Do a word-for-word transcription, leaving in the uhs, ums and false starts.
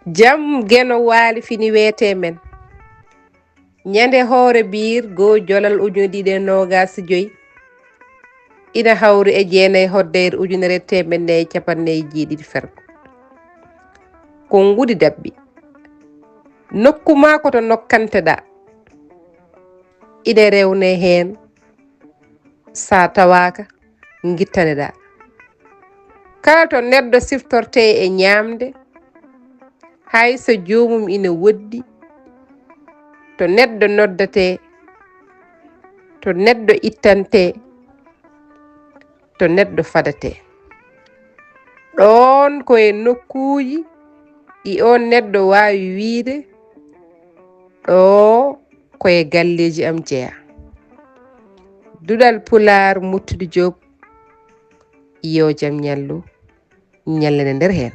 Jam Geno Waali fini weetee men. Ñande hoore biir goo jolal ujune ɗiɗi e noogas e joy, ina hawri e jeenay hoddayre ujunere e teemedde nayi e capanɗe nayi e jeeɗiɗi fergo. Ko ngudi dabbi. Nokku maa ko to nokkanteɗaa. Ine rewnee heen, so a tawaaka, ngittaneɗaa. Kala to neɗɗo siftortee e ñaamde, hay so joomum ina woɗɗi, to neɗɗo noddatee, to neɗɗo ittantee, to neɗɗo fadatee. Ɗoon ko e nokkuuji ɗi oon neɗɗo waawi wiyde, ɗoo ko e galleeji am jeyaa. Duɗal Pulaar, Muttude Joob, yo jam ñallu, ñallane nder heen.